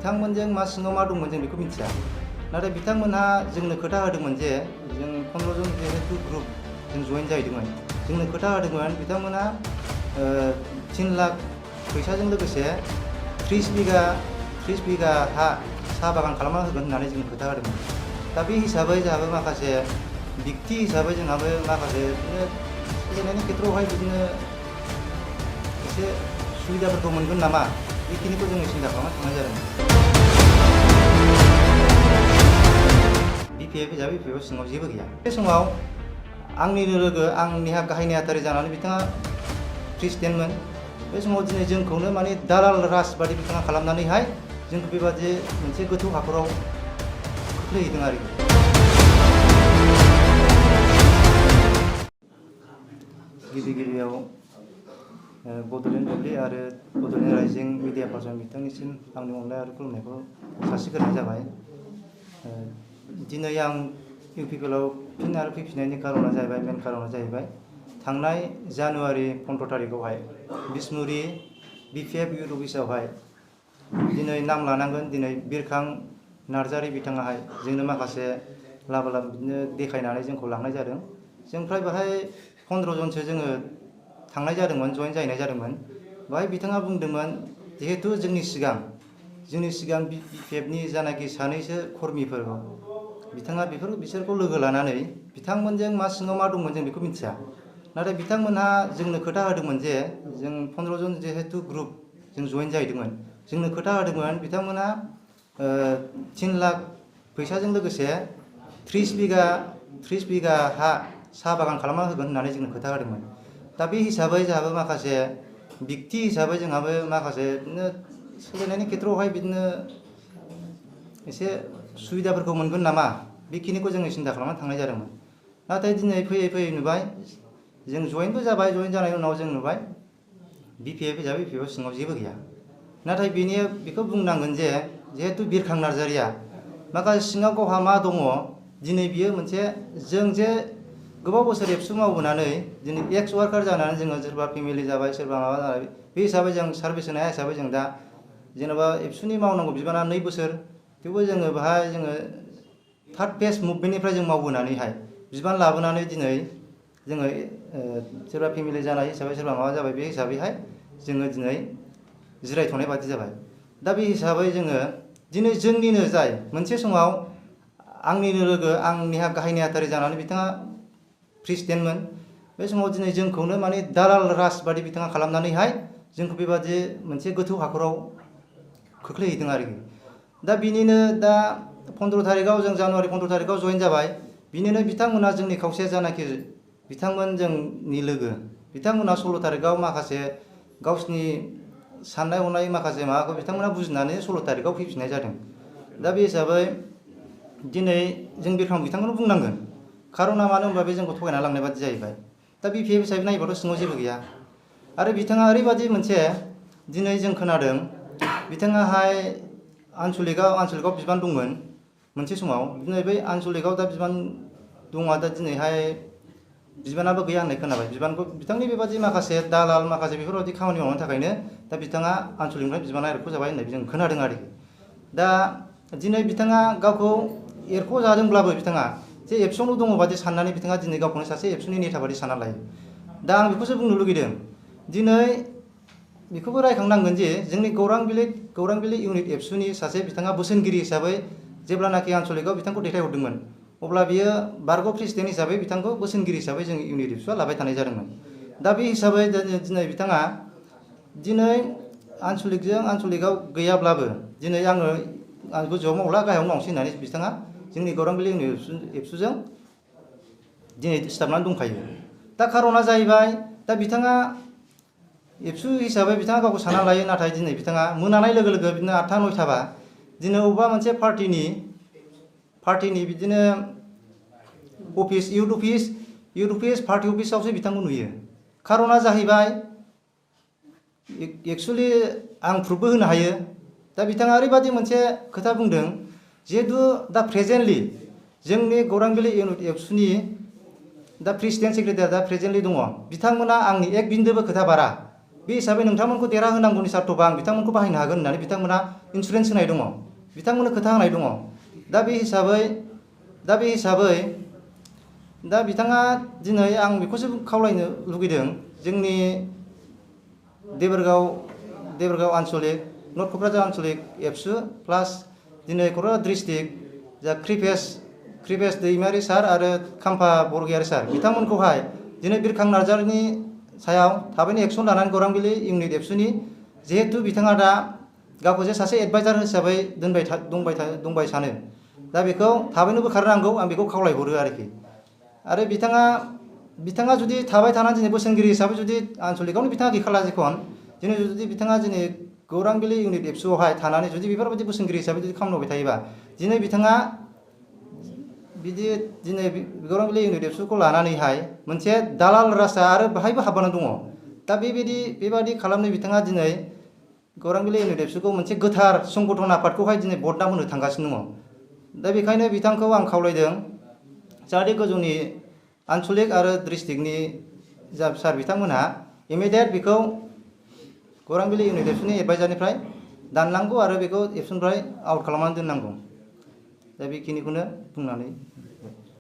बिथांमोनजों मा सिङाव मा दंमोन जों बेखौ मिथिया नाथाय बिथांमोनहा जोंनो खोथा होदोंमोन जे जों 15 जन जिहेतु ग्रुप जों जइन जाहैदोंमोन जोंनो खोथा होदोंमोन बिथांमोनहा 3 लाख फैसाजों लोगोसे 30 बिगा हा साहा बागान खालामना होगोन होननानै जोंनो खोथा होदोंमोन दा बे हिसाबै जोंहाबो माखासे बिक्ति हिसाबै जोंहाबो माखासे बिदिनो सोलिनायनि खेत्रआवहाय बिदिनो एसे सुबिदाफोरखौ मोनगोन नामा बेखिनिखौ जोङो सिन्था खालामना थांनाय जादोंमोन BPF हिसाबै BPF सिङाव जेबो गैया बे समाव आंनिनो लोगो आं नेहा गाहाय नेहाथारि जानानै बिथाङा प्रेसिडेन्टमोन बे समाव दिनै जोंखौनो माने दालाल राज बादि बिथाङा खालामनानैहाय जोंखौ बेबादि मोनसे गोथौ हाखराव खोख्लैहैदों आरोखि गिबियाव बड'लेण्ड बुब्लि आरो बड'लेण्ड राइजिं मिडिया पार्सन बिथांनिसिम आंनि अननाय आरो खुलुमनायखौ जासिग्रोनाय जाबाय दिनै आं इउपिपिएलआव फिन आरो फैफिननायनि कारना जाहैबाय मेन कारना जाहैबाय थांनाय जानुवारि 15 तारिखआवहाय बिसमुरि BPF इउथ अफिसावहाय दिनै नाम लानांगोन दिनै बिरखां नार्जारि बिथाङाहाय जोंनो माखासे लाबा बिदिनो देखायनानै जोंखौ लांनाय जादों जों फ्राय बेहाय 15 जनसो जोङो थांनाय जादोंमोन जइन जाहैनाय जादोंमोन बेहाय बिथाङा बुंदोंमोन जिहेतु जोंनि सिगां BPFनि जानाखि सानैसो कर्मिफोर बिथाङा बिसोरखौ लोगो लानानै बिथांमोनजों मा सिङाव मा दंमोन जों बेखौ मिथिया नाथाय बिथांमोनहा जोंनो खोथा होदोंमोन जे जों 15 जन जिहेतु ग्रुप जों जइन जाहैदोंमोन जोंनो खोथा होदोंमोन बिथांमोनहा 3 लाख फैसाजों लोगोसे 30 बिगा हा साहा बागान खालामना होगोन होननानै जोंनो खोथा होदोंमोन दा बे हिसाबै जोंहाबो माखासे बिक्ति हिसाबै जोंहाबो माखासे बिदिनो सोलिनायनि खेत्रआवहाय बिदिनो एसे सुबिदाफोरखौ मोनगोन नामा बेखिनिखौ जोङो सिन्था खालामना थांनाय जादोंमोन नाथाय दिनै फैयै नुबाय जों जइनबो जाबाय जइन जानायनि उनाव जों नुबाय BPF हिसाबै BPF सिङाव जेबो गैया नाथाय बेखौ बुंनांगोन जे जिहेतु बिरखां नार्जारिया माखासे सिङाव गावहा मा दङ दिनै बियो मोनसे जों जे गोबाव बोसोर एबसु मावबोनानै दिनै एक्स वार्कार जानानै जोङो सोरबा फेमिलि जाबाय सोरबा माबा जाबाय बे हिसाबै जों सार्भिस होनाय हिसाबै जों दा जेनेबा एबसुनि मावनांगौ बिबाना 2 बोसोर थेवबो जोङो बेहाय जोङो 3rd फेज मुभमेन्टनिफ्राय जों मावबोनानैहाय बिबान लाबोनानै दिनै जोङो सोरबा फेमिलि जानाय हिसाबै सोरबा माबा जाबाय बे हिसाबैहाय जोङो दिनै जिरायथ'नाय बादि जाबाय दा बे हिसाबै जोङो दिनै जोंनिनो जाय मोनसे समाव आंनिनो लोगो आं नेहा गाहाय नेहाथारि जानानै बिथाङा प्रेसिडेन्टमोन बे समाव दिनै जोंखौनो माने दालाल राज बादि बिथाङा खालामनानैहाय जोंखौ बेबादि मोनसे गोथौ हाखराव खोख्लैहैदों आरोखि दा बिनिनो दा 15 तारिखआव जों जानुवारि 15 तारिखआव जइन जाबाय बिनिनो बिथांमोना जोंनि खावसे जानाखि बिथांमोन जोंनि लोगो बिथांमोना 16 तारिखआव माखासे गावसिनि साननाय हनाय माखासे माबाखौ बिथांमोना बुजिनानै 16 तारिखआव फैफिननाय जादों दा बे हिसाबै दिनै जों बिरखां बिथांखौनो बुंनांगोन खारना मानो होनबा बे जोंखौ थगायना लांनाय बादि जाहैबाय दा BPF हिसाबै नायोबाथ' सिङाव जेबो गैया आरो बिथाङा ओरैबादि मोनसे दिनै जों खोनादों बिथाङाहाय आन्चलिकआव बिबान दंमोन मोनसे समाव दिनै बै आन्चलिकआव दा बिबान दङ दा दिनैहाय बिबानाबो गैया होननाय खोनाबाय बिबानखौ बिथांनि बेबादि माखासे दालाल माखासे बेफोरबादि खामानि मावनायनि थाखायनो दा बिथाङा आन्चलिकनिफ्राय बिबाना एरख'जाबाय होननाय जों खोनादों आरोखि दा दिनै बिथाङा गावखौ एरख'जादोंब्लाबो बिथाङा जे एबसुआवनो दङ बादि साननानै बिथाङा दिनै गावखौनो सासे एबसुनि नेता बादि सानना लायो दा आं बेखौसो बुंनो लुगैदों दिनै बेखौबो रायखांनांगोन जे जोंनि गौरां बिले इउनिट एबसुनि सासे बिथाङा बोसोनगिरि हिसाबै जेब्लानाखि आन्चलिकआव बिथांखौ दैथायहरदोंमोन अब्ला बियो बारग' प्रेसिडेन्ट हिसाबै बिथांखौ बोसोनगिरि हिसाबै जों इउनिट एबसुआ लाबाय थानाय जादोंमोन दा बे हिसाबै दिनै बिथाङा दिनै आन्चलिकआव गैयाब्लाबो दिनै आङो गोजौआव मावला गाहायाव मावनोसै होननानै बिथाङा जोंनि गौरां बिले इउनिट एबसुजों दिनै सिथाबनानै दंखायो दा खारना जाहैबाय दा बिथाङा एबसु हिसाबै बिथाङा गावखौ सानना लायो नाथाय दिनै बिथाङा मोनानाय लोगो लोगो बिदिनो 8टा 9टाबा दिनै अबेबा मोनसे पार्टिनि बिदिनो अफिस इउथ अफिस पार्टि अफिसावसो बिथांखौ नुयो खारना जाहैबाय एक्सुवेलि आं प्रुफबो होनो हायो दा बिथाङा ओरैबादि मोनसे खोथा बुंदों जिहेतु दा प्रेजेन्टलि जोंनि गौरां बिले इउनिट एबसुनि दा प्रेसिडेन्ट सेक्रेटारि दा प्रेजेन्टलि दङ बिथांमोना आंनि एक बिन्दोबो खोथा बारा बे हिसाबै नोंथांमोनखौ देरहा होनांगौनि सार्थ'बा आं बिथांमोनखौ बाहायनो हागोन होननानै बिथांमोना इन्सुरेन्स होनाय दङ, बिथांमोननो खोथा होनाय दङ। दा बे हिसाबै दा बिथाङा दिनै आं बेखौसो खावलायनो लुगैदों, जोंनि देबोरगाव आन्चलिक, नर्थ क'क्राझार आन्चलिक एबसु प्लास दिनै क'क्राझार डिस्ट्रिक्ट जा कृपेश दैमारि सार आरो खाम्फा बरगयारि सार बिथांमोनखौहाय दिनै बिरखां नार्जारिनि सायाव थाबैनो एक्सन लानानै गौरां भेलि इउनिट एबसुनि जिहेतु बिथाङा दा गावखौ जे सासे एडभाइजार हिसाबै दंबाय सानो, दा बेखौ थाबैनो बोखारनांगौ आं बेखौ खावलायहरो आरोखि। आरो बिथाङा जुदि थाबाय थानानै दिनै बोसोनगिरि हिसाबै जुदि आन्चलिकआवनो बिथाङा गैखाला जिखन दिनै जुदि बिथाङा दिनै गौरां भेलि इउनिट एबसुआवहाय थानानै जुदि बेफोरबायदि बोसोनगिरि हिसाबै जुदि खामानि मावबाय थायोबा दिनै बिथाङा बिदि दिनै गौरां भेलि इउनिट एबसुखौ लानानैहाय मोनसे दालाल राजा आरो बाहायबो हाबनानै दङ। दा बेबायदि खालामनो बिथाङा दिनै गौरां भेलि इउनिट एबसुखौ मोनसे गोथार संगठन आफादखौहाय दिनै बदनाम होनो थांगासिनो दङ। दा बेखायनो बिथांखौ आं खावलायदों जाहाथे गोजौनि आन्चलिक आरो डिस्ट्रिक्टनि जा सार बिथांमोनहा इमिडियेट बेखौ गौरां भेलि इउनिट एबसुनि एडभाइजारनिफ्राय दाननांगौ आरो बेखौ एबसुनिफ्राय आउट खालामनानै दोननांगौ। दा बेखिनिखौनो बुंनानै